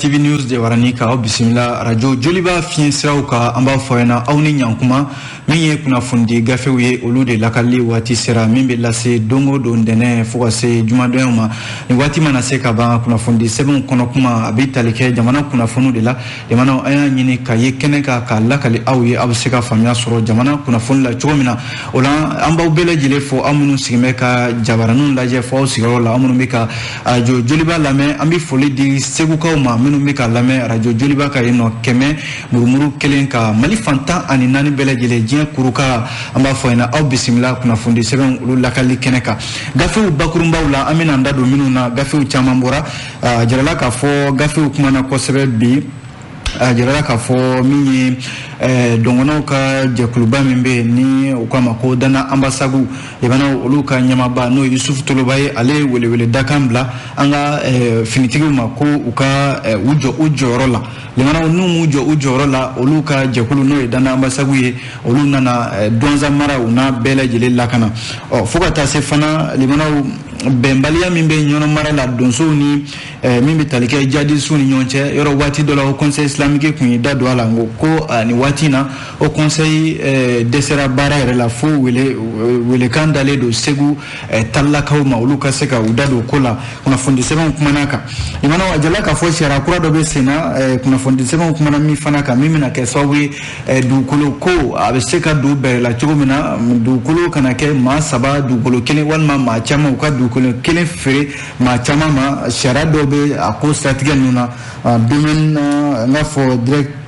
TV News jabarani ka aw bisimila radio Joliba fiɲɛ siraw kan. An b'a fɔ ɲɛna aw ni ɲankuma, min ye kunnafonidi gafew ye, olu de lakalili waati sera, min bɛ lase don o don ntɛnɛn fo ka se jumadonyaw ma. Nin waati mana se ka ban, kunnafonidi sɛbɛnw kɔnɔ kuma a bɛ tali kɛ jamana kunnafoniw de la. Jamana an y'a ɲini ka ye kɛnɛ kan k'a lakali aw ye, aw bɛ se ka faamuya sɔrɔ jamana kunnafoni la cogo min na. O la, an b'aw bɛɛ lajɛlen fo, aw minnu sigilen bɛ ka jabaraninw lajɛ fo aw sigiyɔrɔ la, aw minnu bɛ ka radio Joliba lamɛn. An bɛ foli di Segukaw ma minnu bɛ ka lamɛn radio Joliba ka yen nɔ 100.1 ka Mali fan 14 bɛɛ lajɛlen, diɲɛ kuruka. An b'a fɔ ɲɛna aw bisimila kunnafonidi sɛbɛnw olu lakali kɛnɛ kan. Gafew bakurunbaw la, an bɛna an da don minnu na, gafew caman bɔra. A jirala k'a fɔ gafew kumana kosɛbɛ bi. A jirala k'a fɔ min ye dɔngɔnɔw ka jɛkuluba min bɛ yen ni u k'a ma ko Dana Ambasagu, limanaw, olu ka ɲɛmaaba n'o ye Yusufu Toloba ye, ale ye welewele dakan bila an ka finitigiw ma ko u ka u jɔ u jɔyɔrɔ la. Limanaw, n'u m'u jɔ u jɔyɔrɔ la, olu ka jɛkulu n'o ye Dana Ambasagu ye, olu nana Duwanza mara u n'a bɛɛ lajɛlen lakana. Ɔ, fo ka taa se fana, limanaw, bɛnbaliya min bɛ Ɲɔnɔ mara la, donsow ni min bɛ tali kɛ jadisiw ni ɲɔgɔn cɛ yɔrɔ, waati dɔ la o Conseil islamique tun ye da don a la ko nin waati in na o conseil dɛsɛra baara yɛrɛ la, fo wele welekan dalen don Segu talilakaw ma, olu ka se ka u da don ko la. Kunnafoni sɛbɛnw kumana kan. Limanaw, a jala k'a fɔ sariya kura dɔ bɛ sen na, kunnafoni sɛbɛnw kumana min fana kan, min bɛna kɛ sababu ye dugukolo ko a bɛ se ka don bɛrɛ la cogo min na, dugukolo kana kɛ maa saba dugukolo kelen walima maa caman u ka dugukolo kelen feere maa caman ma. Sariya dɔw bɛ a ko siratigɛ ninnu na. Domaine, n k'a fɔ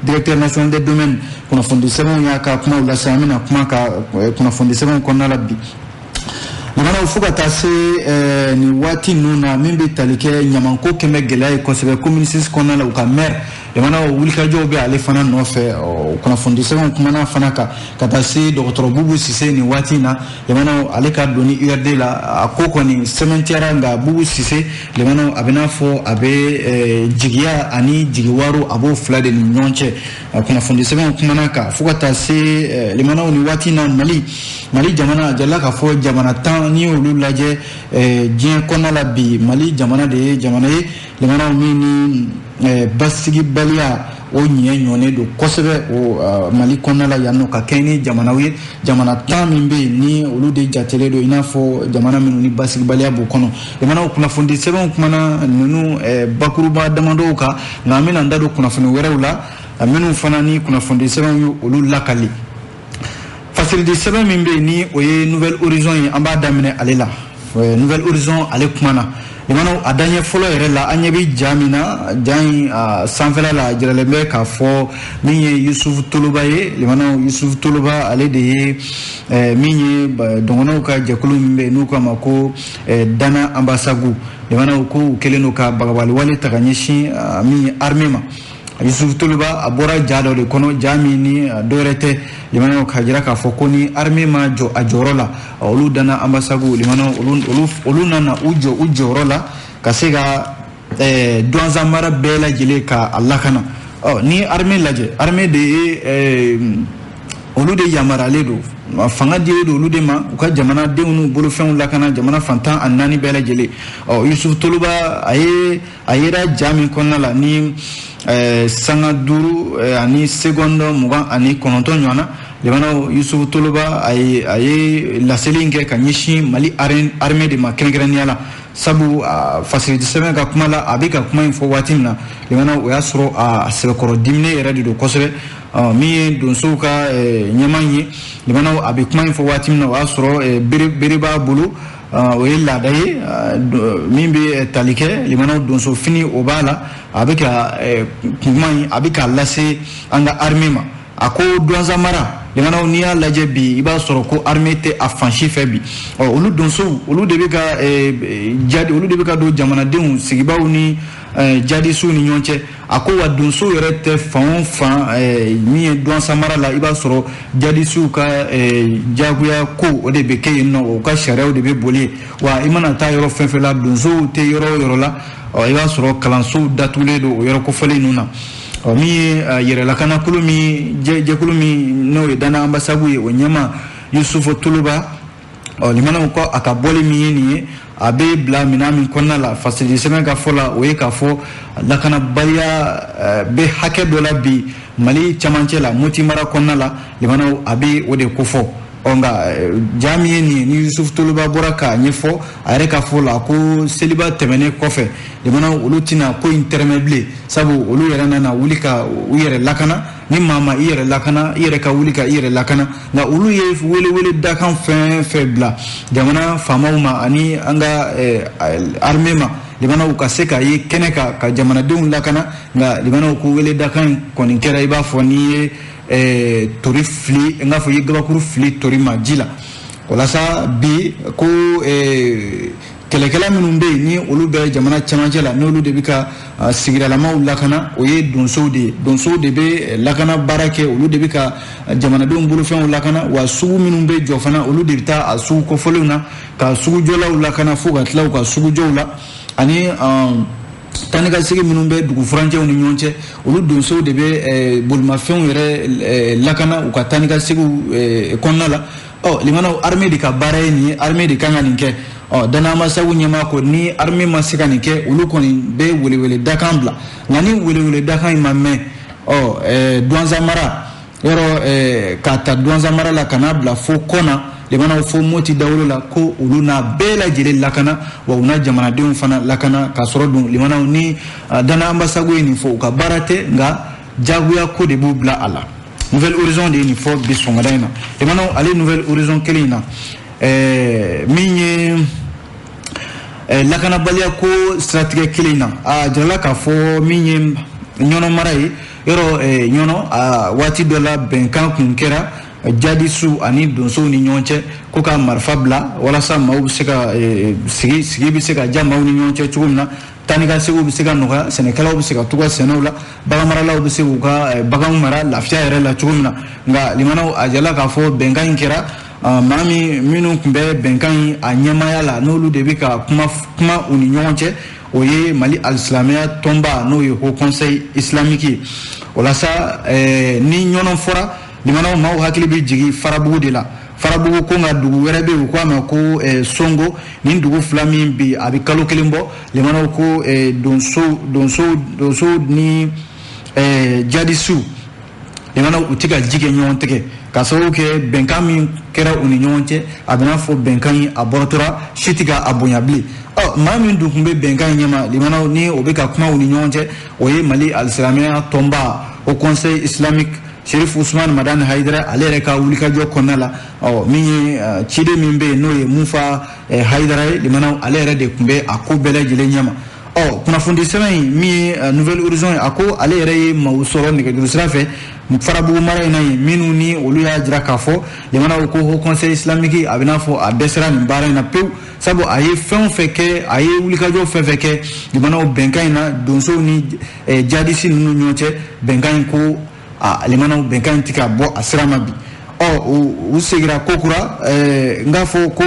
directeur national des domaines, kunnafoni sɛbɛnw y'a ka kumaw lase. An bɛna kuma ka kunnafoni sɛbɛnw kɔnɔna la bi. Limanaw, fo ka taa se nin waati ninnu na, min bɛ tali kɛ ɲamanko kɛmɛ gɛlɛya ye kosɛbɛ commune 6 kɔnɔna la, u ka maire, limanaw, wulikajɔw bɛ ale fana nɔfɛ. Kunnafoni sɛbɛnw kumana fana kan ka taa se dɔgɔtɔrɔ Bubu Sise. Nin waati in na, limanaw, ale ka donni URD la, a ko kɔni sɛmɛntiyara, nka Bubu Sise, limanaw, a bɛ n'a fɔ a bɛ jigiya ani jigiwaro, a b'o fila de ni ɲɔgɔn cɛ. Kunnafoni sɛbɛnw kumana kan fo ka taa se, limanaw, nin waati in na, Mali jamana, a jalala k'a fɔ jamana 10, n'i y'olu lajɛ diɲɛ kɔnɔna la bi, Mali jamana de ye jamana ye, limanaw, min ni basigibaliya o ɲɛ ɲɔnen don kosɛbɛ o Mali kɔnɔna la yan nɔ, ka kɛɲɛ ni jamanaw ye, jamana 10 min bɛ yen ni olu de jatelen don i n'a fɔ jamana minnu ni basigibaliya b'u kɔnɔ. Jamanaw, kunnafoni sɛbɛnw kumana ninnu bakuruba damadɔw kan, nka an bɛna an da don kunnafoni wɛrɛw la minnu fana ni kunnafoni sɛbɛnw ye olu lakali. Fasilidi sɛbɛn min bɛ yen ni o ye Nouvel Horizon ye, an b'a daminɛ ale la. Nouvel Horizon, ale kumana, limanaw, a daɲɛ fɔlɔ yɛrɛ la, an ɲɛ bɛ ja min na, ja in sanfɛla la, a jiralen bɛ k'a fɔ min ye Yusufu Toloba ye. Limanaw, Yusufu Toloba, ale de ye min ye dɔgɔnɔw ka jɛkulu min bɛ yen n'u k'a ma ko Dana Ambasagu. Limanaw, ko u kɛlen don ka bagabali wale ta ka ɲɛsin min ye armée ma. Yusufu Toloba, a bɔra ja dɔ de kɔnɔ, ja min ni dɔwɛrɛ tɛ, limanaw, k'a jira k'a fɔ ko ni armée ma jɔ a jɔyɔrɔ la, olu Dana Ambasagu, limanaw, olu nana u jɔ u jɔyɔrɔ la ka se ka Duwanza mara bɛɛ lajɛlen ka a lakana. Ɔ, ni armée lajɛ, armée de ye, olu de yamaruyalen don, fanga dilen don olu de ma u ka jamanadenw n'u bolofɛnw lakana jamana fan 14 bɛɛ lajɛlen. Ɔ, Yusufu Toloba, a ye a yera ja min kɔnɔna la ni sanga 5 ani seconde 29 ɲɔgɔn na, limanaw, Yusufu Toloba, a ye laseli in kɛ ka ɲɛsin Mali armée de ma kɛrɛnkɛrɛnnenya la, sabu fasilidi sɛbɛn ka kuma la, a bɛ ka kuma in fɔ waati min na, limanaw, o y'a sɔrɔ a sɛbɛkɔrɔ diminen yɛrɛ de don kosɛbɛ. Min ye donsow ka ɲɛmaa ye, limanaw, a bɛ kuma in fɔ waati min na, o y'a sɔrɔ bere b'a bolo, o ye laada ye min bɛ tali kɛ, limanaw, donso fini o b'a la. A bɛ ka kuma in, a bɛ k'a lase an ka armée ma. A ko Duwanza mara, limanaw, n'i y'a lajɛ bi, i b'a sɔrɔ ko armée tɛ a fan si fɛ bi. Ɔ, olu donsow, olu de bɛ ka jadi, olu de bɛ ka don jamanadenw sigibaw ni jadisiw ni ɲɔgɔn cɛ. A ko wa donsow yɛrɛ tɛ fan o fan min ye Duwanza mara la, i b'a sɔrɔ jadisiw ka jagoya ko o de bɛ kɛ yen nɔ, o ka sariyaw de bɛ boli. Wa i mana taa yɔrɔ fɛn fɛn la, donsow tɛ yɔrɔ o yɔrɔ la, ɔ, i b'a sɔrɔ kalansow datugulen don o yɔrɔ kofɔlen ninnu na. Ɔ, min ye yɛrɛlakanakulu min, jɛkulu min n'o ye Dana Ambasagu ye, o ɲɛmaa Yusufu Toloba. Ɔ limanaw ko a ka bɔli min ye nin ye, a bɛ bila minɛn min kɔnɔna la, fasidi sɛbɛn ka fɔ la, o ye k'a fɔ lakanabaliya bɛ hakɛ dɔ la bi Mali camancɛ la, Moti mara kɔnɔna la. Limanaw a bɛ o de kofɔ. Ɔ nka ja min ye nin ye, ni Yusuf Toloba bɔra k'a ɲɛfɔ a yɛrɛ ka fɔ la, ko seliba tɛmɛnen kɔfɛ, limanaw olu tɛna ko in tɛrɛmɛ bilen, sabu olu yɛrɛ nana wuli ka u yɛrɛ lakana. Ni maa ma i yɛrɛ lakana, i yɛrɛ ka wuli ka i yɛrɛ lakana. Nka olu ye welewele dakan fɛn fɛn bila jamana faamaw ma ani an ka armée ma, limanaw ka se ka ye kɛnɛ kan ka jamanadenw lakana. Nka limanaw ko wele dakan in kɔni kɛra i b'a fɔ n'i ye tori fili, n k'a fɔ i ye gabakuru fili tori ma ji la. Walasa bi ko kɛlɛkɛla minnu bɛ yen, ni olu bɛ jamana cɛmancɛ la, n'olu de bɛ ka sigidalamaw lakana, o ye donsow de ye. Donsow de bɛ lakana baara kɛ, olu de bɛ ka jamanadenw bolofɛnw lakana. Wa sugu minnu bɛ jɔ fana, olu de bɛ taa a sugu kɔfɔlenw na ka sugujɔlaw lakana fo ka tila u ka sugujɔw la. Ani taa ka segi minnu bɛ dugu furancɛw ni ɲɔgɔn cɛ, olu donsow de bɛ bolimafɛnw yɛrɛ lakana u ka taa ni ka segiw kɔnɔna la. Ɔ limanaw, armée de ka baara ye nin ye, armée de kan ka nin kɛ. Ɔ Danamasagu ɲɛmaa ko ni armée ma se ka nin kɛ, olu kɔni bɛ welewele dakan bila. Nka ni welewele dakan in ma mɛn, ɔ Duwanza mara yɔrɔ, k'a ta Duwanza mara la ka n'a bila fo Kɔna, limanaw fo Moti dawolo la, ko olu n'a bɛɛ lajɛlen lakana, wa u n'a jamanadenw fana lakana. K'a sɔrɔ dun limanaw ni Dana Ambasagu ye nin fɔ, u ka baara tɛ, nka jagoya ko de b'u bila a la. Nouvelle Horizon de ye nin fɔ bi sɔgɔmada in na. Limanaw, ale Nouvelle Horizon kelen in na, min ye lakanabaliya ko siratigɛ kelen in na, a jirala k'a fɔ min ye Ɲɔnɔ mara ye yɔrɔ, Ɲɔnɔ a waati dɔ la bɛnkan kun kɛra jadisu ani donsow ni ɲɔgɔn cɛ ko ka marifa bila, walasa maaw bɛ se ka sigi bɛ se ka ja maaw ni ɲɔgɔn cɛ cogo min na, taa ni ka seginw bɛ se ka nɔgɔya, sɛnɛkɛlaw bɛ se ka t'u ka sɛnɛw la, baganmaralaw bɛ se k'u ka baganw mara lafiya yɛrɛ la cogo min na. Nka limanaw, a jala k'a fɔ bɛnkan in kɛra, maa min minnu tun bɛ bɛnkan in a ɲɛmaaya la, n'olu de bɛ ka kuma kuma u ni ɲɔgɔn cɛ, o ye Mali alisilamɛya tɔnba, n'o ye Haut Conseil islamique ye. O la sa, ni Ɲɔnɔ fɔra, limanaw, maaw hakili bɛ jigin Farabugu de la. Farabugu ko, nka dugu wɛrɛ bɛ yen, u ko a ma ko Songo. Nin dugu fila min bi, a bɛ kalo kelen bɔ, limanaw ko donso ni jadisiw, limanaw u tɛ ka ji kɛ ɲɔgɔn tigɛ, ka sababu kɛ bɛnkan min kɛra u ni ɲɔgɔn cɛ, a bɛna fɔ bɛnkan in a bɔrɔtɔra, si tɛ ka a bonya bilen. Ɔ maa min dun tun bɛ bɛnkan in ɲɛma, limanaw, ni o bɛ ka kuma u ni ɲɔgɔn cɛ, o ye Mali alisilamɛya tɔnba, Haut Conseil islamique, Sherif Usman Madani Hayidara, ale yɛrɛ ka wulikajɔ kɔnɔna la. Ɔ min ye ciden min bɛ yen, n'o ye Mufa Hayidara ye, limanaw, ale yɛrɛ de tun bɛ a ko bɛɛ lajɛlen ɲɛma. Ɔ kunnafoni sɛbɛn in min ye Nouvelle Horizon ye, a ko ale yɛrɛ ye maaw sɔrɔ nɛgɛjuru sira fɛ Farabugu mara in na yen, minnu ni olu y'a jira k'a fɔ, limanaw, ko Haut Conseil islamique a bɛ n'a fɔ a dɛsɛra nin baara in na pewu, sabu a ye fɛn o fɛn kɛ, a ye wulikajɔ fɛn fɛn kɛ, limanaw, bɛnkan in na donsow ni jadisi ninnu ɲɔgɔn cɛ, bɛnkan in ko a limanaw bɛnkan in tɛ ka bɔ a sira ma bi. Ɔ u seginna ko kura, n k'a fɔ ko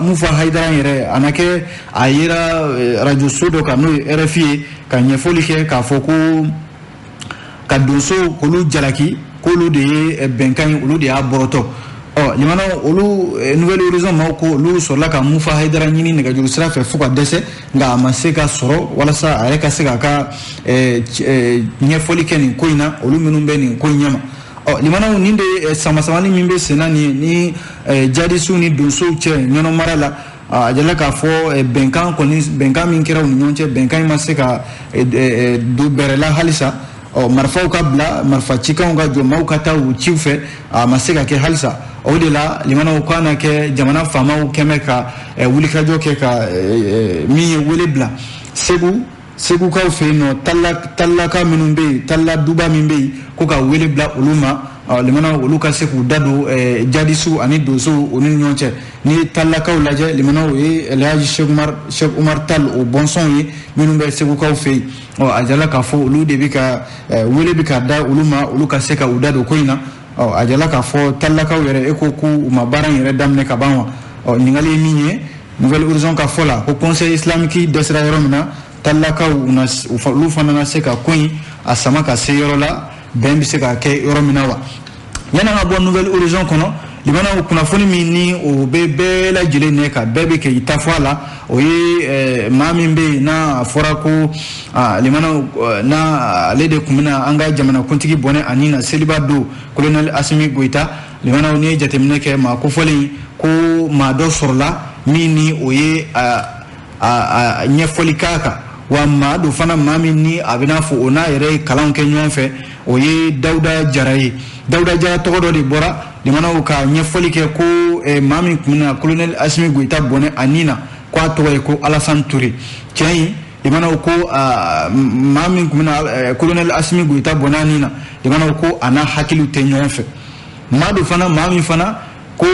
Mufa Hayidara yɛrɛ, a na kɛ a yera arajo so dɔ kan, n'o ye RFI ye, ka ɲɛfɔli kɛ k'a fɔ ko ka donso k'olu jalaki, k'olu de ye bɛnkan in, olu de y'a bɔrɔtɔ. Ɔ limanaw, olu Nouvelle Horizon maaw ko olu sɔrɔla ka Mufa Hayidara ɲini nɛgɛjuru sira fɛ fo ka dɛsɛ, nka a ma se ka sɔrɔ walasa a yɛrɛ ka se k'a ka ɲɛfɔli kɛ nin ko in na, olu minnu bɛ nin ko in ɲɛma. Ɔ limanaw, nin de ye samasamani min bɛ senna nin ye ni jadisiw ni donsow cɛ Ɲɔnɔ mara la. A jala k'a fɔ bɛnkan kɔni, bɛnkan min kɛra u ni ɲɔgɔn cɛ, bɛnkan in ma se ka don bɛrɛ la halisa. Ɔ marifaw ka bila, marifa cikanw ka jɔ, maaw ka taa u ciw fɛ, a ma se ka kɛ halisa. O de la, limanaw, k'a na kɛ jamana faamaw kɛmɛ ka wulikajɔ kɛ ka min ye wele bila Segu, Segukaw fɛ yen nɔ, talilaka minnu bɛ yen, talila duba min bɛ yen, ko ka wele bila olu ma, limanaw, olu ka se k'u da don jadisiw ani donsow u ni ɲɔgɔn cɛ. N'i ye talilakaw lajɛ, limanaw, o ye Elhaji Cheikh Umar Tal o bɔnsɔnw ye minnu bɛ Segukaw fɛ yen. Ɔ a jala k'a fɔ olu de bɛ ka wele bɛ ka da olu ma, olu ka se ka u da don ko in na. Ɔ a jala k'a fɔ talilakaw yɛrɛ, e ko k'u ma baara in yɛrɛ daminɛ ka ban wa? Ɔ ɲininkali ye min ye, Nouvelle Horizon ka fɔ la, ko Conseil islamique dɛsɛra yɔrɔ min na, talilakaw olu fana na se ka ko in a sama ka se yɔrɔ la, bɛn bɛ se ka kɛ yɔrɔ min na wa. Yanni an ka bɔ Nouvelle Horizon kɔnɔ, Limanaw, kunnafoni min ni o bɛ bɛɛ lajɛlen ɲɛ kan, bɛɛ bɛ k'i ta fɔ a la, o ye maa min bɛ yen n'a fɔra ko limanaw n'a ale de tun bɛna an ka jamanakuntigi bɔnɛ ani na seliba don, colonel Assimi Goïta. Limanaw, n'i ye jateminɛ kɛ, maa kofɔlen ko maa dɔ sɔrɔla min ni o ye a ɲɛfɔli k'a kan, wa maa dɔ fana, maa min ni a bɛna fɔ o n'a yɛrɛ ye kalanw kɛ ɲɔgɔn fɛ, o ye Dawuda Jara ye. Dawuda Jara tɔgɔ dɔ de bɔra, limanaw, ka ɲɛfɔli kɛ ko maa min tun bɛna colonel Assimi Goïta bɔnɛ a nin na, ko a tɔgɔ ye ko Alassane Touré. Cɛ in, limanaw, ko maa min tun bɛna colonel Assimi Goïta bɔnɛ a nin na, limanaw, ko a n'a hakiliw tɛ ɲɔgɔn fɛ. Maa dɔ fana, maa min fana ko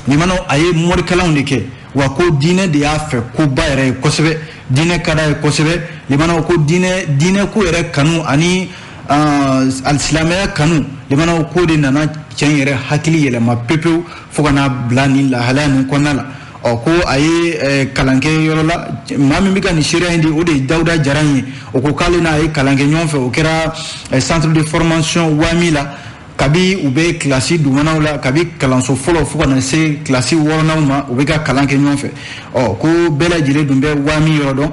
limanaw a ye morikalanw de kɛ, wa ko diinɛ de y'a fɛ koba yɛrɛ ye kosɛbɛ, diinɛ ka d'a ye kosɛbɛ. Limanaw, ko diinɛ ko yɛrɛ kanu ani alisilamɛya kanu, limanaw, ko de nana cɛ in yɛrɛ hakili yɛlɛma pepewu fo ka n'a bila nin lahalaya nin kɔnɔna la. Ɔ, ko a ye kalan kɛ yɔrɔ la, maa min bɛ ka nin seereya in di, o de ye Dawuda Jara in ye. O ko k'ale n'a ye kalan kɛ ɲɔgɔn fɛ, o kɛra centre de formation WAMI la, kabi u bɛ kilasi dugumanaw la, kabi kalanso fɔlɔ fo ka na se kilasi wɔɔrɔnanw ma, u bɛ ka kalan kɛ ɲɔgɔn fɛ. Ɔ, ko bɛɛ lajɛlen dun bɛ WAMI yɔrɔ dɔn.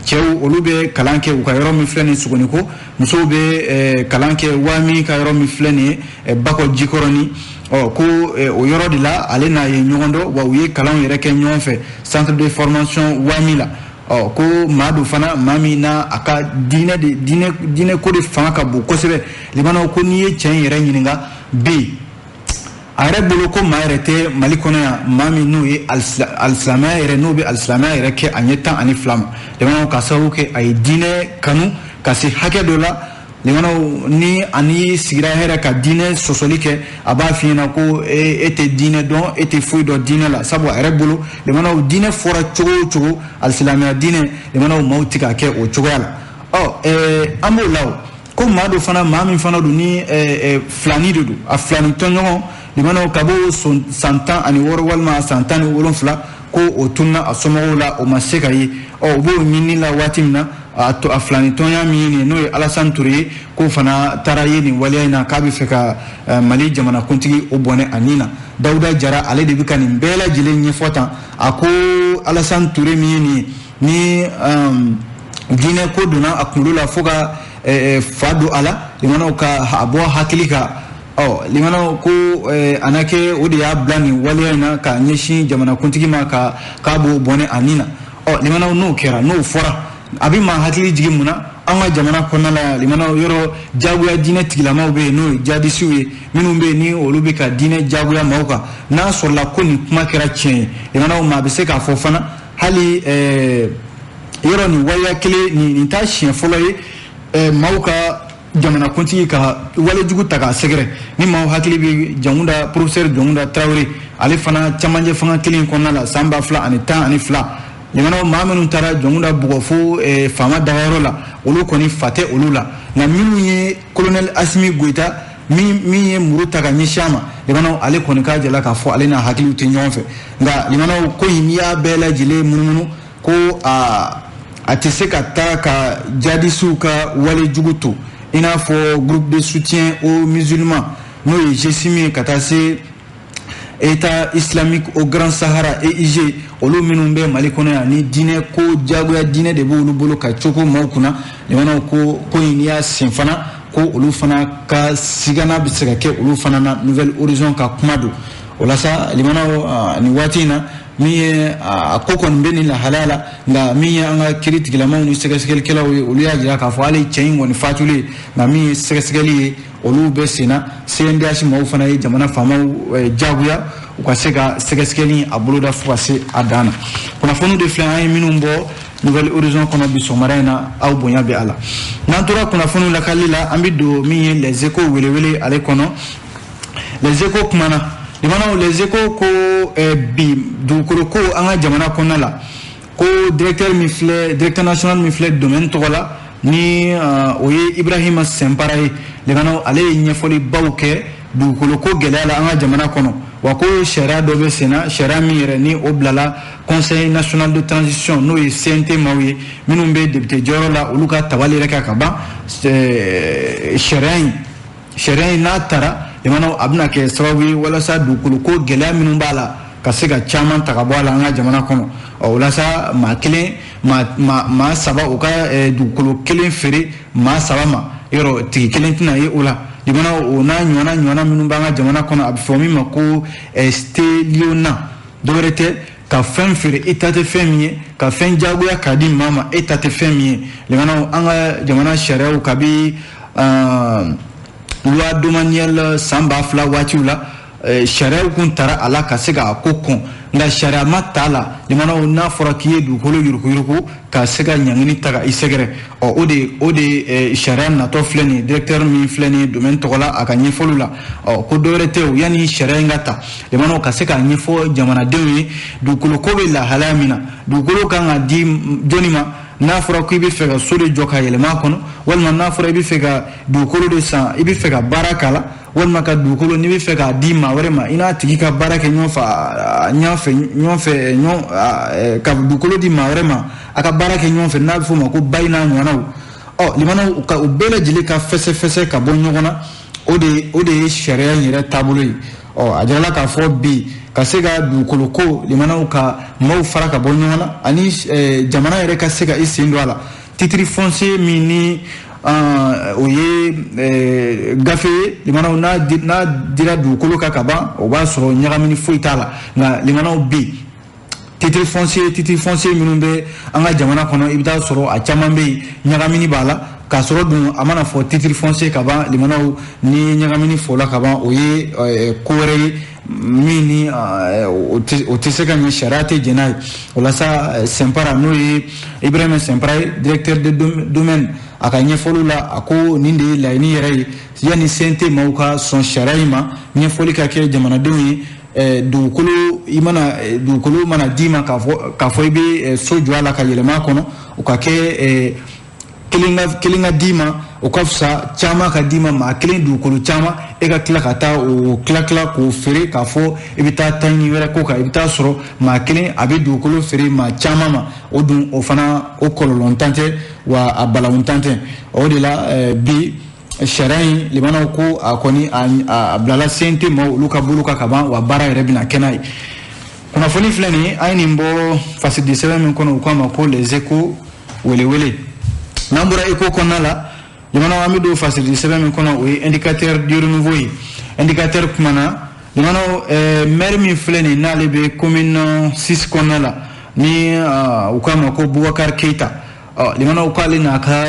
Cɛw, olu bɛ kalan kɛ u ka yɔrɔ min filɛ nin Sogoniko, musow bɛ kalan kɛ WAMI ka yɔrɔ min filɛ nin ye Bakɔ Jikɔrɔni. Ɔ, ko o yɔrɔ de la ale n'a ye ɲɔgɔn dɔn, wa u ye kalanw yɛrɛ kɛ ɲɔgɔn fɛ centre de formation WAMI la. Ɔ, ko maa dɔ fana, maa min n'a a ka diinɛ de diinɛ ko de fanga ka bon kosɛbɛ. Limanaw, ko n'i ye cɛ in yɛrɛ ɲininka bi, a yɛrɛ bolo ko maa yɛrɛ tɛ Mali kɔnɔ yan maa min n'o ye alisilamɛya yɛrɛ, n'o bɛ alisilamɛya yɛrɛ kɛ a ɲɛ 12 ma. Limanaw, ka sababu kɛ a ye diinɛ kanu ka se hakɛ dɔ la. Limanaw, ni ani sigira hɛrɛ ka diinɛ sɔsɔli kɛ, a b'a f'i ɲɛna ko e tɛ diinɛ dɔn, e tɛ foyi dɔn diinɛ la, sabu a yɛrɛ bolo, limanaw, diinɛ fɔra cogo o cogo, alisilamɛya diinɛ, limanaw, maaw tɛ k'a kɛ o cogoya la. Ɔ, an b'o la o ko maa dɔ fana, maa min fana don ni filani de don, a filani tɔɲɔgɔn, limanaw, ka b'o san 16 walima san 17, ko o tununa a somɔgɔw la, o ma se ka ye. Ɔ, u b'o ɲinini la waati min na, a filani tɔnya min ye n'o ye Alassane Touré ye, k'o fana taara ye nin waleya in na, k'a bɛ fɛ ka Mali jamanakuntigi o bɔnɛ a nin na. Dawuda Jara, ale de bɛ ka nin bɛɛ lajɛlen ɲɛfɔ tan. A ko Alassane Touré min ye nin ye, ni diinɛ ko donna a kunkolo la fo ka fa don a la, limanaw, ka a bɔ hakili kan. Ɔ, limanaw, ko a na kɛ o de y'a bila nin waleya in na ka ɲɛsin jamanakuntigi ma, ka k'a b'o bɔnɛ a nin na. Ɔ, limanaw, n'o kɛra, n'o fɔra, a bɛ maa hakili jigin mun na? An ka jamana kɔnɔna la, limanaw, yɔrɔ jagoya diinɛ tigilamaw bɛ yen, n'o ye jadisiw ye, minnu bɛ yen ni olu bɛ ka diinɛ jagoya maaw kan. N'a sɔrɔla ko nin kuma kɛra tiɲɛ ye, limanaw, maa bɛ se k'a fɔ fana hali yɔrɔ nin waleya kelen nin t'a siɲɛ fɔlɔ ye maaw ka jamanakuntigi ka walejugu ta k'a sɛgɛrɛ. Ni maaw hakili bɛ Jangunda, professeur Jangunda Tarawele, ale fana camancɛ fanga kelen kɔnɔna la san 2012, limanaw, maa minnu taara Jangunda bugɔ fo faama dagayɔrɔ la, olu kɔni fa tɛ olu la. Nka minnu ye colonel Assimi Goïta min ye muru ta ka ɲɛsin a ma, limanaw, ale kɔni k'a jala k'a fɔ ale n'a hakiliw tɛ ɲɔgɔn fɛ. Nka limanaw, ko in, n'i y'a bɛɛ lajɛlen munumunu, ko a tɛ se ka taa ka jadisiw ka walejugu to, i n'a fɔ groupe de soutien aux musulmans, n'o ye GSIM ye, ka taa se État islamique au Grand Sahara, EIG, olu minnu bɛ Mali kɔnɔ yan, ni diinɛ ko jagoya diinɛ de b'olu bolo ka cogo maaw kunna. Limanaw, ko in, n'i y'a sen fana, ko olu fana ka sigana bɛ se ka kɛ olu fana na. Nouvel Horizon ka kuma don o la sa. Limanaw, nin waati in na, min ye a ko kɔni bɛ nin lahalaya la, nka min ye an ka kiiri tigilamaw ni sɛgɛsɛgɛlikɛlaw ye, olu y'a jira k'a fɔ hali cɛ in kɔni fatulen, nka min ye sɛgɛsɛgɛli ye, olu bɛ sen na. CNDH maaw fana ye jamana faamaw jagoya u ka se ka sɛgɛsɛgɛli a boloda fo ka se a dan na. Kunnafoniw de filɛ an ye minnu bɔ Nouvel Horizon kɔnɔ bi sɔgɔmada in na. Aw bonya bɛ a la. N'an tora kunnafoniw lakali la, an bɛ don min ye Les Échos welewele ale kɔnɔ. Les Échos kumana, limanaw, Les Échos ko bi dugukolo ko an ka jamana kɔnɔna la, ko directeur min filɛ, directeur national min filɛ domaine tɔgɔ la, ni o ye Ibrahima Sɛnpara ye, limanaw, ale ye ɲɛfɔlibaw kɛ dugukolo ko gɛlɛya la an ka jamana kɔnɔ. Wa ko sariya dɔ bɛ sen na, sariya min yɛrɛ ni o bilala Conseil national de transition, n'o ye CNT maaw ye, minnu bɛ député jɔyɔrɔ la, olu ka tabali yɛrɛ kɛ ka ban. Sariya in n'a taara Limanaw, a bɛna kɛ sababu ye walasa dugukolo ko gɛlɛya minnu b'a la ka se ka caman ta ka bɔ a la an ka jamana kɔnɔ. Ɔ, o la sa, maa kelen, maa saba, u ka dugukolo kelen feere maa saba ma, yɔrɔ tigi kelen tɛna ye o la. Limanaw, o n'a ɲɔgɔnna ɲɔgɔnna minnu b'an ka jamana kɔnɔ, a bɛ fɔ min ma ko stellionna. Dɔwɛrɛ tɛ, ka fɛn feere e ta tɛ fɛn min ye, ka fɛn jagoya k'a di maa ma e ta tɛ fɛn min ye. Limanaw, an ka jamana sariyaw, kabi loi domaniale san 2000 waatiw la, sariyaw kun tara a la ka se k'a ko kɔn, nka sariya ma ta la. Limanaw, n'a fɔra k'i ye dugukolo yuruguyurugu ka se ka ɲangini ta ka i sɛgɛrɛ, ɔ, o de sariya natɔ filɛ nin ye. Directeur min filɛ nin ye domaine tɔgɔ la, a ka ɲɛfɔliw la, ɔ, ko dɔwɛrɛ tɛ o, yanni sariya in ka ta, limanaw, ka se k'a ɲɛfɔ jamanadenw ye dugukolo ko bɛ lahalaya min na, dugukolo kan ka di jɔnni ma. N'a fɔra k'i bɛ fɛ ka so de jɔ ka yɛlɛma a kɔnɔ, walima n'a fɔra i bɛ fɛ ka dugukolo de san, i bɛ fɛ ka baara k'a la, walima ka dugukolo n'i bɛ fɛ k'a di maa wɛrɛ ma, i n'a tigi ka baara kɛ ɲɔgɔn fɛ, ɲɔgɔn fɛ, ɲɔgɔn fɛ, ɲɔgɔn ka dugukolo di maa wɛrɛ ma, a ka baara kɛ ɲɔgɔn fɛ, n'a bɛ f'o ma ko bayi n'a ɲɔgɔnnaw. Ɔ, limanaw, ka o bɛɛ lajɛlen ka fɛsɛfɛsɛ ka bɔ ɲɔgɔn na, o de ye sariya in yɛrɛ taabolo ye. Ɔ, a jirala k'a fɔ bi, ka se ka dugukolo ko, limanaw, ka maaw fara ka bɔ ɲɔgɔn na, ani jamana yɛrɛ ka se ka i sen don a la, titre foncier min ni o ye gafe ye, limanaw, n'a dira dugukolo kan ka ban, o b'a sɔrɔ ɲagamini foyi t'a la. Nka limanaw, bi titre foncier minnu bɛ an ka jamana kɔnɔ, i bɛ taa sɔrɔ a caman bɛ yen, ɲagamini b'a la. K'a sɔrɔ dun a mana fɔ titre foncier ka ban, limanaw, ni ɲagamini fɔla ka ban, o ye ko wɛrɛ ye min ni o tɛ se ka ɲɛ, sariya tɛ jɛn n'a ye. O la sa, Sɛnpara, n'o ye Ibrahima Sɛnpara ye, directeur de domaine, a ka ɲɛfɔliw la, a ko nin de ye laɲini yɛrɛ ye, yanni CNT maaw ka sɔn sariya in ma, ɲɛfɔli ka kɛ jamanadenw ye. Dugukolo, i mana dugukolo mana d'i ma k'a fɔ i bɛ so jɔ a la ka yɛlɛma a kɔnɔ, o ka kɛ kelen ka kelen ka d'i ma, o ka fisa caman ka d'i ma. Maa kelen dugukolo caman, e ka tila ka taa o tila tila k'o feere k'a fɔ i bɛ taa taɲini wɛrɛ ko kan, i bɛ taa sɔrɔ maa kelen a bɛ dugukolo feere maa caman ma. O dun, o fana, o kɔlɔlɔntan tɛ wa a balawuntan tɛ. O de la bi sariya in, limanaw, ko a kɔni a bilala CNT maaw olu ka bolo kan ka ban, wa baara yɛrɛ bɛna kɛ n'a ye. Kunnafoni filɛ nin ye, an ye nin bɔ fasidi sɛbɛn min kɔnɔ, u k'a ma ko Les Échos, welewele. N'an bɔra Écho kɔnɔna la, limanaw, an bɛ don fasidi sɛbɛn min kɔnɔ, o ye Indicateur du Renouveau ye. Indicateur kumana, limanaw, maire min filɛ nin ye, n'ale bɛ commune 6 kɔnɔna la, ni u k'a ma ko Boubacar Keita. Ɔ, limanaw, k'ale n'a ka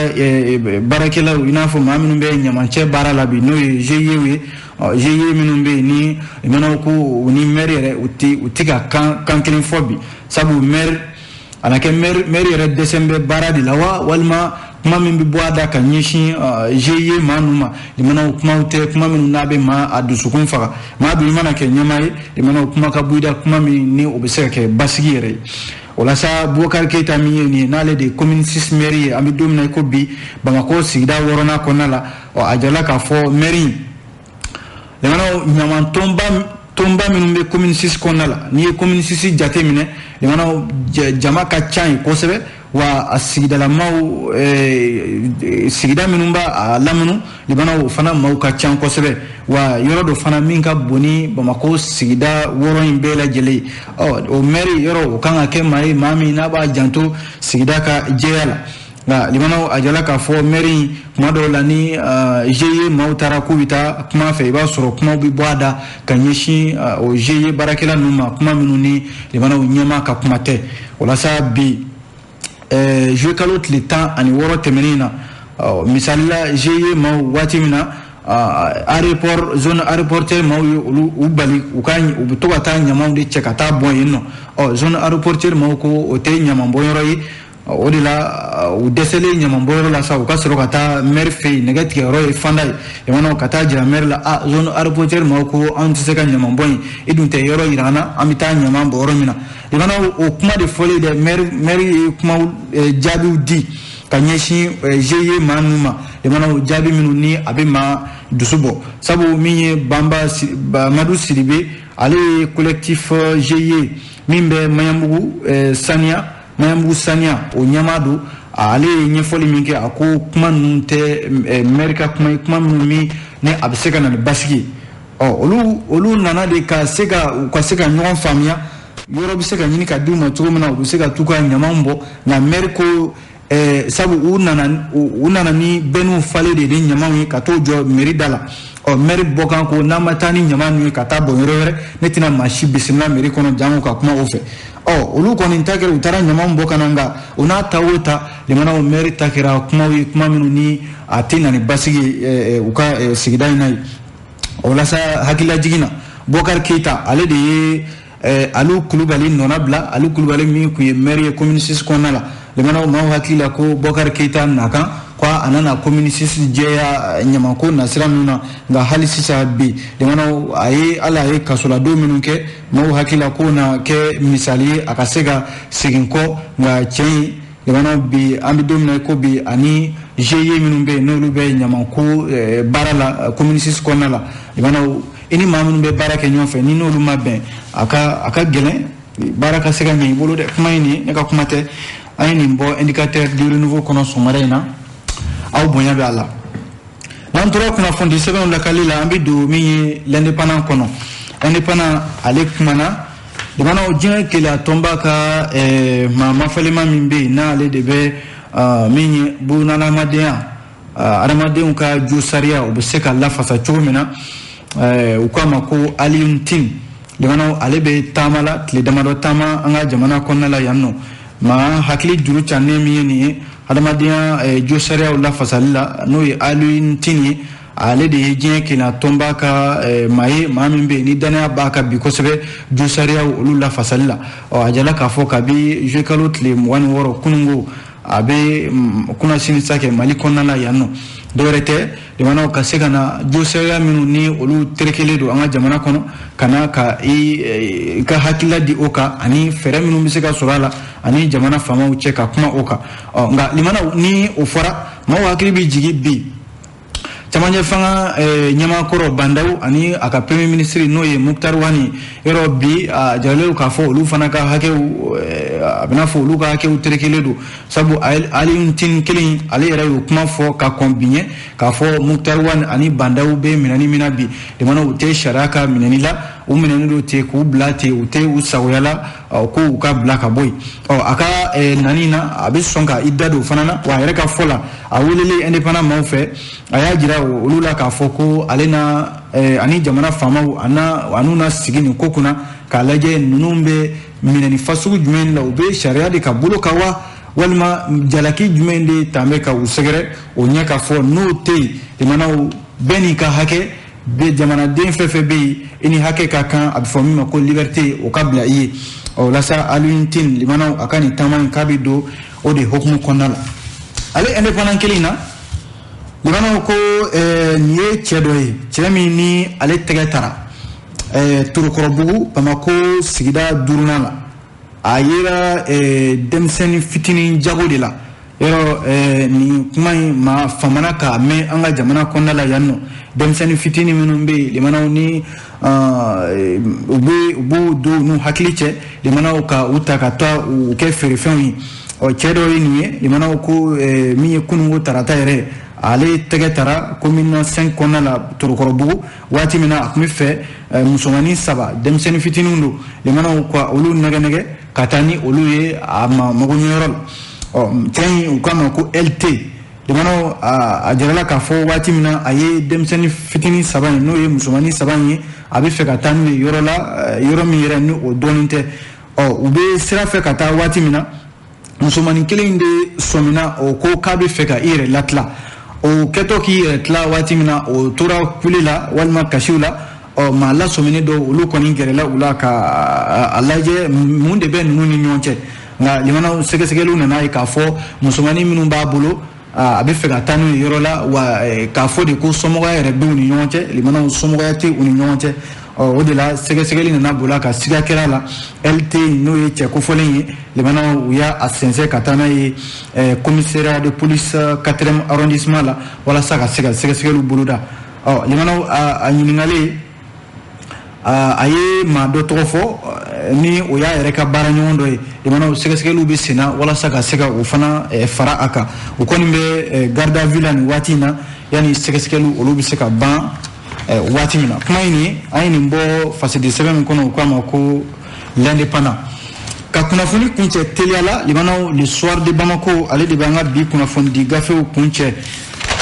baarakɛlaw, i n'a fɔ maa minnu bɛ ɲamancɛ baara la bi, n'o ye GIE ye. Ɔ, GIE minnu bɛ yen ni, limanaw, ko u ni maire yɛrɛ u tɛ ka kan kelen fɔ bi, sabu maire a na kɛ maire yɛrɛ dɛsɛ bɛ baara de la wa, walima kuma min bɛ bɔ a da ka ɲɛsin GIE maa ninnu ma, limanaw, kumaw tɛ kuma minnu n'a bɛ maa a dusukun faga. Maa dun, i mana kɛ ɲɛmaa ye, limanaw, kuma ka bɔ i da, kuma min ni o bɛ se ka kɛ basigi yɛrɛ ye. O la sa, Boubacar Keita min ye nin ye, n'ale de ye commune 6 maire ye, an bɛ don min na i ko bi, Bamakɔ sigida wɔɔrɔnan kɔnɔna la. Ɔ, a jirala k'a fɔ maire in, limanaw, ɲaman tɔnba minnu bɛ commune 6 kɔnɔna la, n'i ye commune 6 jate minɛ, limanaw, jama ka ca yen kosɛbɛ, wa a sigidalamaw, sigida minnu b'a a lamini, limanaw, o fana maaw ka ca kosɛbɛ, wa yɔrɔ dɔ fana min ka bon ni Bamakɔ sigida wɔɔrɔ in bɛɛ lajɛlen ye. Ɔ, o maire yɔrɔ, o kan ka kɛ maa ye, maa min n'a b'a janto sigida ka jɛya la. Nka limanaw, a jala k'a fɔ maire in, kuma dɔw la, ni GIE maaw taara k'u bɛ taa kuma fɛ, i b'a sɔrɔ kumaw bɛ bɔ a da ka ɲɛsin o GIE baarakɛla ninnu ma, kuma minnu ni, limanaw, ɲɛmaa ka kuma tɛ. O la sa, bi juillet kalo tile 16 tɛmɛnen na, misali la, GIE maaw, waati min na aéroport, zone aéroportuaire maaw ye olu u bali u ka u bɛ to ka taa ɲamanw de cɛ ka taa bɔn yen nɔ. Ɔ, zone aéroportuaire maaw ko o tɛ ɲaman bɔnyɔrɔ ye. O de la, u dɛsɛlen ɲaman bɔyɔrɔ la sa, u ka sɔrɔ ka taa maire fɛ yen, nɛgɛ tigɛyɔrɔ ye fanda ye, limanaw, ka taa jira maire la: a zone aéroportuaire maaw ko an tɛ se ka ɲaman bɔn yen, i dun tɛ yɔrɔ yira an na an bɛ taa ɲaman bɔ yɔrɔ min na. Limanaw, o kuma de fɔlen dɛ, maire ye kumaw jaabiw di ka ɲɛsin GIE maa ninnu ma, limanaw, jaabi minnu ni a bɛ maa dusu bɔ, sabu min ye Banba Madu Sidibe, ale ye collectif GIE min bɛ Maɲanbugu saniya, Maɲanbugu saniya, o ɲɛmaa don. Ale ye ɲɛfɔli min kɛ, a ko kuma ninnu tɛ maire ka kuma ye, kuma minnu min ni a bɛ se ka na ni basigi ye. Olu nana de ka se ka u ka se ka ɲɔgɔn faamuya, yɔrɔ bɛ se ka ɲini ka d'u ma cogo min na, u bɛ se ka t'u ka ɲamanw bɔ. Nka maire ko sabu u nana ni bɛnniw falen de ni ɲamanw ye ka t'o jɔ mairie da la. Maire bɔkan ko n'an ma taa ni ɲaman ninnu ye ka taa bɔn yɔrɔ wɛrɛ, ne tɛna maa si bisimila mairie kɔnɔ jango ka kuma o fɛ. Olu kɔni ta kɛra u taara ɲamanw bɔ ka na, nka o n'a ta o ta limanaw maire ta kɛra kumaw ye, kuma minnu ni a tɛ na ni basigi u ka sigida in na ye. O la sa hakililajigin na, Bɔkari Keyita ale de ye Alu Kulubali nɔna bila. Alu Kulubali min tun ye maire ye commune 6 kɔnɔna la, limanaw maaw hakili la ko Bɔkari Keyita nakan ko a nana commune 6 jɛya ɲamanko nasira ninnu na. Nka hali sisan bi limanaw a ye hali a ye kasoladon minnu kɛ, maaw hakili la k'o na kɛ misali ye a ka se ka segin kɔ. Nka cɛ in limanaw bi an bɛ don min na ko bi, ani GIE minnu bɛ yen n'olu bɛ ɲamanko baara la commune 6 kɔnɔna la, limanaw i ni maa minnu bɛ baara kɛ ɲɔgɔn fɛ ni n'olu ma bɛn, a ka gɛlɛn baara ka se ka ɲɛ i bolo dɛ. Kuma in nin ne ka kuma tɛ, an ye nin bɔ indicateur du renouveau kɔnɔ sɔgɔmada in na, aw bonya bɛ a la. N'an tora kunnafoni sɛbɛnw lakali la, an bɛ don min ye l'indépendant kɔnɔ. Indépendant ale kumana limanaw diɲɛ keleya tɔnba ka maa mafalema min bɛ yen n'ale de bɛ min ye bunahadamadenya adamadenw ka jo sariya o bɛ se ka lafasa cogo min na, u k'a ma ko Alioune Tine. Limanaw ale bɛ taama la, tile damadɔ taama an ka jamana kɔnɔna la yan nɔ. Maa hakili juru cannen min ye nin ye adamadenya jo sariyaw lafasali la, n'o ye Alioune Tine ye, ale de ye diɲɛ keleya tɔnba ka maa ye, maa min bɛ yen ni danaya b'a kan bi kosɛbɛ jo sariyaw olu lafasali la. A jala k'a fɔ kabi juillet kalo tile 26 kununko a bɛ kunnasini sa kɛ Mali kɔnɔna la yan nɔ. Dɔwɛrɛ tɛ limanaw ka se ka na jo sariya minnu ni olu terekelen don an ka jamana kɔnɔ, ka na ka i ka hakilila di o kan, ani fɛɛrɛ minnu bɛ se ka sɔrɔ a la ani jamana faamaw cɛ ka kuma o kan. Nka limanaw ni o fɔra, maaw hakili bɛ jigin bi camancɛ fanga ɲɛmaakɔrɔ Bandaw ani a ka premier ministre n'o ye Moctar Ouane. Yɔrɔ bi a jaralen k'a fɔ olu fana ka hakɛw, a bɛna fɔ olu ka hakɛw terekelen don, sabu Alioune Tine kelen ale yɛrɛ y'o kuma fɔ ka kɔn bi ɲɛ k'a fɔ Moctar Ouane ani Bandaw bɛ minɛni min na bi, limanaw u tɛ sariya ka minɛni la, u minɛni don ten k'u bila ten, u tɛ u sagoya la ko u ka bila ka bɔ yen. A ka nani na a bɛ sɔn ka i da don o fana na. Wa a yɛrɛ ka fɔ la, a welelen indépendant maaw fɛ, a y'a jira olu la k'a fɔ ko ale na ani jamana faamaw a n'u na sigi nin ko kunna k'a lajɛ ninnu bɛ minɛni fasugu jumɛn la, u bɛ sariya de ka bolo kan wa, walima jalaki jumɛn de tan bɛ ka u sɛgɛrɛ o ɲɛ, k'a fɔ n'o tɛ yen limanaw bɛɛ n'i ka hakɛ bɛ, jamanaden fɛn fɛn bɛ yen i ni hakɛ ka kan, a bɛ fɔ min ma ko liberté, o ka bila i ye. Walasa Alioune Tine limanaw a ka nin taama in k'a bɛ don o de hukumu kɔnɔna la. Ale indépendant kelen in na, limanaw ko nin ye cɛ dɔ ye, cɛ min ni ale tɛgɛ tara Torokɔrɔbugu Bamako sigida 5nan la. A yera denmisɛnnin fitinin jago de la. Yɔrɔ nin kuma in maa famana k'a mɛn an ka jamana kɔnɔna la yan nɔ. Denmisɛnnin fitinin minnu bɛ yen limanaw ni u b'u don n'u hakili cɛ, limanaw ka u ta ka taa u kɛ feerefɛnw ye. Cɛ dɔ ye nin ye limanaw ko min ye kununko tarata yɛrɛ, ale tɛgɛ tara commune 5 kɔnɔna la Torokɔrɔbugu, waati min na a tun bɛ fɛ musomanin 3 denmisɛnnin fitininw don, limanaw ka olu nɛgɛ nɛgɛ ka taa ni olu ye a ma magoɲɛyɔrɔ la. Cɛ in u k'a ma ko LT. Limanaw a jirala k'a fɔ waati min na a ye denmisɛnnin fitinin 3 in, n'o ye musomanin 3 in ye, a bɛ fɛ ka taa n'u ye yɔrɔ la, yɔrɔ min yɛrɛ ni o dɔɔnin tɛ. U bɛ sira fɛ ka taa waati min na, musomanin kelen in de sɔmina o ko k'a bɛ fɛ ka i yɛrɛ latila. O kɛtɔ k'i yɛrɛ tila waati min na, o tora kule la walima kasiw la. Maa lasɔminen dɔw olu kɔni gɛrɛla u la ka a lajɛ mun de bɛ ninnu ni ɲɔgɔn cɛ. Nka limanaw sɛgɛsɛgɛliw nana ye k'a fɔ musomanin minnu b'a bolo, a bɛ fɛ ka taa n'u ye yɔrɔ la, wa k'a fɔ de ko somɔgɔya yɛrɛ b'u ni ɲɔgɔn cɛ, limanaw somɔgɔya tɛ u ni ɲɔgɔn cɛ. O de la sɛgɛsɛgɛli nana boli ka siga kɛra la. LT n'o ye cɛ kofɔlen ye, limanaw u y'a sɛnsɛn ka taa n'a ye commissariat de police 4e arrondissement la, walasa ka se ka sɛgɛsɛgɛliw boloda. Limanaw a ɲininkalen, a ye maa dɔ tɔgɔ fɔ ni o y'a yɛrɛ ka baara ɲɔgɔn dɔ ye. Limanaw sɛgɛsɛgɛliw bɛ sen na walasa ka se ka o fana fara a kan. O kɔni bɛ garde à vue la nin waati in na, yanni sɛgɛsɛgɛliw olu bɛ se ka ban. Waati min na kuma in nin an ye nin bɔ fasidi sɛbɛn min kɔnɔ, u k'a ma ko L'Indépendant. Ka kunnafoni kuncɛ teliya la, limanaw, Le Soir de Bamako, ale de bɛ an ka bi kunnafoni di gafew kuncɛ.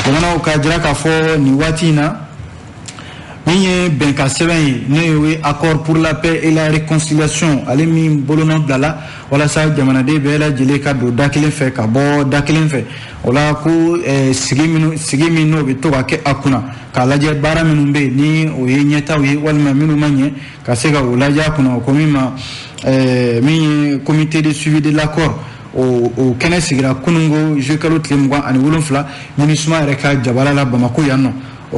Limanaw, k'a jira k'a fɔ nin waati in na, min ye bɛnkan sɛbɛn ye, n'o ye Accord pour la paix et la réconciliation, ale min bolonɔ bilala walasa jamanaden bɛɛ lajɛlen ka don da kelen fɛ ka bɔ da kelen fɛ. O la ko sigi minnu, sigi min n'o bɛ to ka kɛ a kunna k'a lajɛ baara minnu bɛ yen ni o ye ɲɛtaw ye walima minnu ma ɲɛ, ka se ka o lajɛ a kunna. O ko min ma min ye comité de suivi de l'accord, o kɛnɛ sigira kununko juillet kalo tile 27, MINUSMA yɛrɛ ka jabala la Bamako yan nɔ.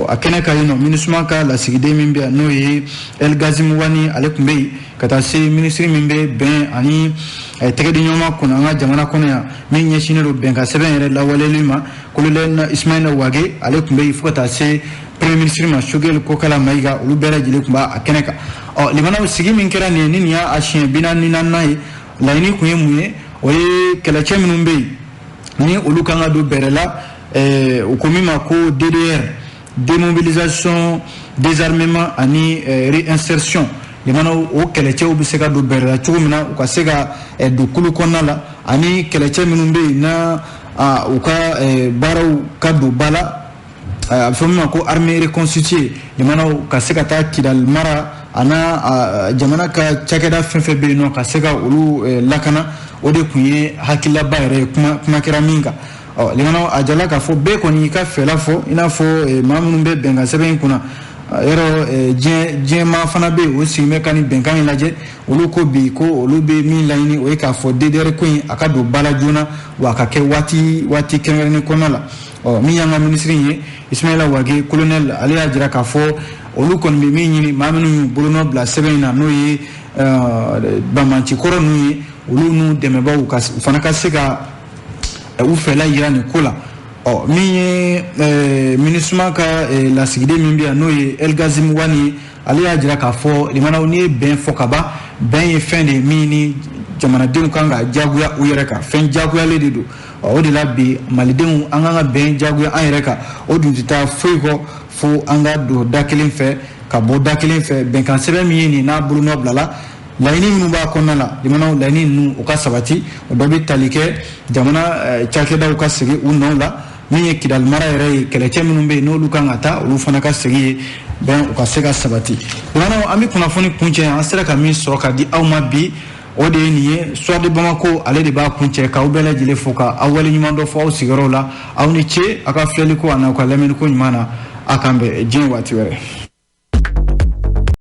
A kɛnɛ ka yen nɔ, MINUSMA ka lasigiden min bɛ yan, n'o ye El Ghassim Wane, ale tun bɛ yen, ka taa se minisiri min bɛ bɛn ani tɛgɛdiɲɔgɔnma kunna an ka jamana kɔnɔ yan, min ɲɛsinnen don bɛnkan sɛbɛn yɛrɛ lawaleli ma, colonel Ismaïla Wagué, ale tun bɛ yen, fo ka taa se premier ministre ma, Choguel Kokalla Maïga, olu bɛɛ lajɛlen tun b'a kɛnɛ kan. Ɔ limanaw, sigi min kɛra nin ye, ni nin y'a siɲɛ 44nan ye, laɲini kun ye mun ye? O ye kɛlɛcɛ minnu bɛ yen ni olu kan ka don bɛrɛ la, u ko min ma ko DDR, démobilisation, désarmement ani réinsertion. Limanaw, o kɛlɛcɛw bɛ se ka don bɛrɛ la cogo min na, u ka se ka don kulu kɔnɔna la, ani kɛlɛcɛ minnu bɛ yen na u ka baaraw ka don ba la, a bɛ fɔ min ma ko armée reconstituée. Limanaw, ka se ka taa Kidali mara a n'a jamana ka cakɛda fɛn fɛn bɛ yen nɔ, ka se ka olu lakana, o de tun ye hakililaba yɛrɛ ye, kuma kɛra min kan. Ɔ limanaw, a jala k'a fɔ bɛɛ kɔni y'i ka fɛla fɔ, i n'a fɔ maa minnu bɛ bɛnkan sɛbɛn in kunna yɔrɔ, diɲɛmaa fana bɛ yen, o sigi bɛ ka nin bɛnkan in lajɛ. Olu ko bi ko olu bɛ min laɲini, o ye k'a fɔ DDR ko in a ka don ba la joona, wa a ka kɛ waati kɛrɛnkɛrɛnnen kɔnɔna la. Ɔ min y'an ka minisiri ye, Ismaïla Wagué colonel, ale y'a jira k'a fɔ olu kɔni bɛ min ɲini, maa minnu y'u bolonɔ bila sɛbɛn in na, n'o ye banbanci kɔrɔ ninnu ye, olu n'u dɛmɛbaaw ka u fana ka se ka u fɛla yira nin ko la. Ɔ min ye MINUSMA ka lasigiden min bɛ yan, n'o ye El Ghassim Wane ye, ale y'a jira k'a fɔ limanaw, n'i ye bɛn fɔ ka ban, bɛn ye fɛn de ye min ni jamanadenw kan ka jagoya u yɛrɛ kan, fɛn jagoyalen de don. O de la bi malidenw, an kan ka bɛn jagoya an yɛrɛ kan. O dun tɛ taa foyi kɔ fo an ka don da kelen fɛ ka bɔ da kelen fɛ. Bɛnkan sɛbɛn min ye nin, n'a bolonɔ bilala, laɲini minnu b'a kɔnɔna la, limanaw, laɲini ninnu u ka sabati. O dɔ bɛ tali kɛ jamana cakɛdaw ka segin u nɔw la, min ye Kidali mara yɛrɛ ye, kɛlɛcɛ minnu bɛ yen n'olu kan ka taa, olu fana ka segin yen, bɛn u ka se ka sabati. Limanaw, an bɛ kunnafoni kuncɛ. An sera ka min sɔrɔ ka di aw ma bi, o de ye nin ye. Soir de Bamako, ale de b'a kuncɛ k'aw bɛɛ lajɛlen fo, ka aw waleɲuman dɔ fɔ aw sigiyɔrɔw la. Aw ni ce aw ka filɛliko ani aw ka lamɛnniko ɲuman na. A k'an bɛn diɲɛ waati wɛrɛ.